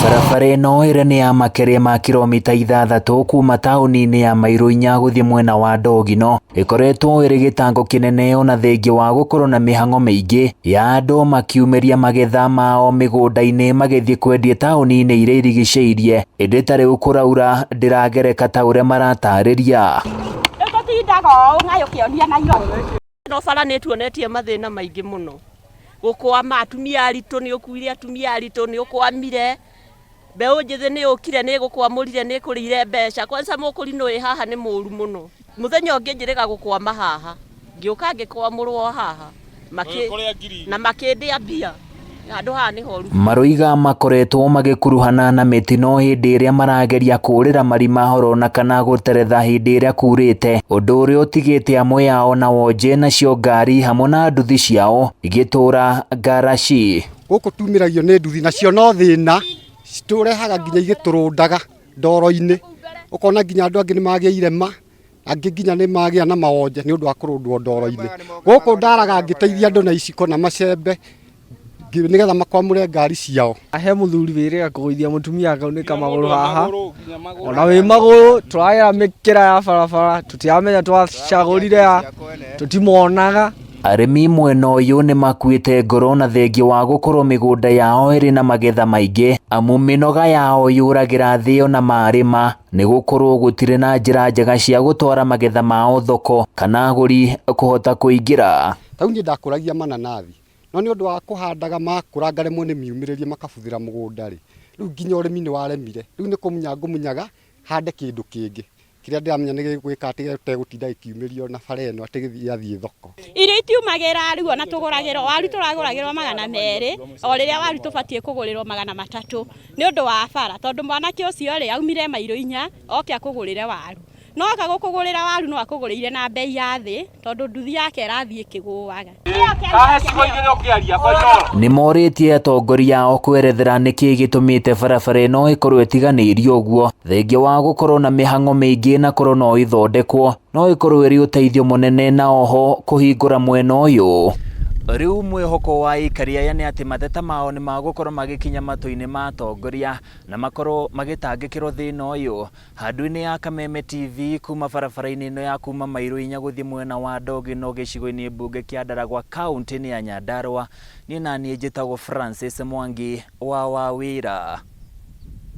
Barabara ĩno ĩrĩa nĩ ya makĩria ma kiromita 6 kuma taũni-inĩ ya Mairũ 4 gũthiĩ mwena wa Ndogino ĩkoretwo ĩrĩ gĩtango kĩnene ona thengia wa gũkorwo na mĩhang'o mĩingĩ ya andũ makiumĩria magetha mao mĩgũnda-inĩ magĩthiĩ kwendia taũni-inĩ iria irigicĩirie, ĩndĩ ta rĩu kũraura ndĩragereka ta ũrĩa maratarĩria. Rĩu tũtindaga ũũ ng'aĩ ũkĩonia Nairobi. Ĩno bara nĩ ĩtuonetie mathĩna maingĩ mũno, gũkwama atumia aritũ nĩ ũkuire atumia aritũ nĩ ũkwamire, mbeũ njĩthĩ nĩ yũkire nĩ ĩgũkwamũrire nĩ ĩkũrĩire mbeca, kwanza mũkũrinũ wĩ haha nĩ mũru mũno. Mũthenya ũngĩ njĩrĩga gũkwama haha, ngĩũka ngĩkwamũrwo haha na makĩndĩa mbia. Handũ haha nĩ horu. Maroiga makoretwo magĩkuruhana na mĩtino hĩndĩ ĩrĩa marageria kũũrĩra marima horo na kana gũteretha hĩndĩ ĩrĩa kurĩte, ũndũ ũrĩa ũtigĩte amwe ao na wonje nacio ngari hamwe na nduthi ciao igĩtũra ngaraci. Gũkũ tumĩragio nĩ nduthi nacio no thĩna citũrehaga nginya igĩtũrũndaga ndoro-inĩ, ũkona nginya andũ angĩ nĩ magĩa irema angĩ nginya nĩ magĩa na mawonje nĩ ũndũ wa kũrũndwo ndoro-inĩ. Gũkũ ndaraga ngĩteithia andũ na iciko na macembe nĩgetha makwamũre ngari ciao. He mũthuri wĩrĩga kũgũithia mũtumia akaunĩka magũrũ haha, ona wĩ magũrũ tũragera mĩkĩra ya barabara tũtiramenya twacagũrire a, tũtimonaga. Arĩmi mwena ũyũ nĩ makuĩte ngoro na thengia wa gũkorwo mĩgũnda yao ĩrĩ na magetha maingĩ, amu mĩnoga yao yũragĩra thĩ ona marĩma nĩ gũkorwo gũtirĩ na njĩra njega cia gũtwara magetha mao thoko kana agũri kũhota kũingĩra. Ta rĩu niĩ ndakũragia mananathi, no nĩ ũndũ wa kũhandaga makũra ngaremwo nĩ miumĩrĩrie makabuthĩra mũgũnda rĩ, rĩu nginya ũrĩmi nĩ waremire. Rĩu nĩ kũmunya ngũmunyaga hande kĩndũ kĩngĩ kĩrĩa ndĩramenya nĩ gĩgwĩka atĩ gĩtegũtinda gĩkiumĩrio na bara ĩno atĩ gĩathiĩ thoko. Irio itiumagĩra rĩu ona tũgũragĩrwo waru tũragũragĩrwo 200 o rĩrĩa waru tũbatiĩ kũgũrĩrwo 300 nĩ ũndũ wa bara tondũ mwanake ũcio rĩ aumire mairũ 4 oke akũgũrĩre waru. No oka gũkũgũrĩra waru no akũgũrĩire na mbei ya thĩ tondũ nduthi yake ĩrathiĩ ĩkĩgũaga. Nĩ morĩtie atongoria ao kwerethera nĩkĩ gĩtũmĩte barabara ĩno ĩkorwo ĩtiganĩirio ũguo, thengia wa gũkorwo na mĩhang'o mĩingĩ na korwo no ĩthondekwo no ĩkorwo ĩrĩ ũteithio mũnene na oho kũhingũra mwena ũyũ. Rĩu mwĩhoko wa aikari aya nĩ atĩ mateta mao nĩ magũkorwo magĩkinya matũ-inĩ ma atongoria na makorwo magĩtangĩkĩrwo thĩna ũyũ. Handũ-inĩ ya Kameme TV kuma barabara-inĩ ĩno ya kuma mairũ 4 gũthiĩ mwena wa Ndogino gĩcigo-inĩ mbunge kĩa Ndaragwa kaũntĩ-inĩ ya Nyandarua, niĩ naniĩ njĩtagwo Francis Mwangi wa Wawĩra.